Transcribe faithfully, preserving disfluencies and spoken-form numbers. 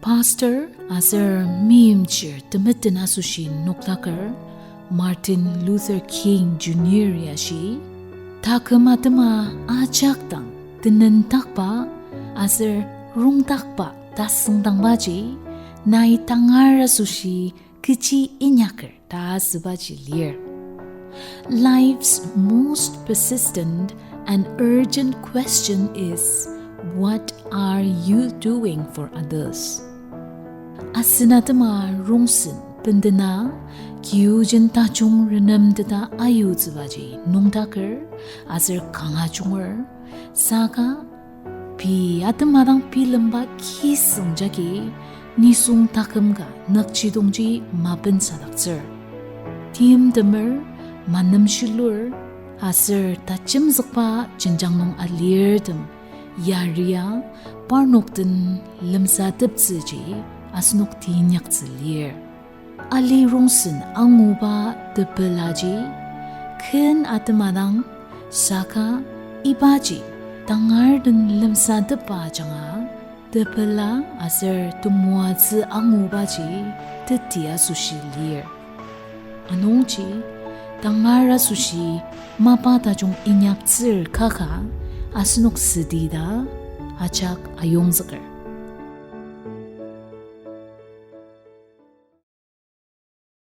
Pastor aser meimchir temeten asoshi nokdaker Martin Luther King Junior yashi, taküm atema ajak dang tenendakba aser rongdakba tasüngdangbaji nai tangar asoshi kechi inyaker ta asübaji lir. Life's most persistent and urgent question is, what are you doing for others? Asen atema rongsen bendena, kiojen tajung renemteta ayutsübaji nüngdaker aser kanga junger, saka pei atema dang bilemba kisüng jagi nisung taküm ka nükjidongji mapensadaktsür. Timtemer, manemshilur, aser tajemzükba jenjang nung alirtem yaria parnok den lemsateptsüji asenok teinyaktsü lir. Ali rongsen anguba tepelaji ken atema dang, saka ibaji tangar den lemsatepba ajanga tepela aser temoatsü angubaji teti asoshi lir. Anungji, tangar asoshi mapa tajung inyaktsür kaka asenok südi ta ajak ayongzüker.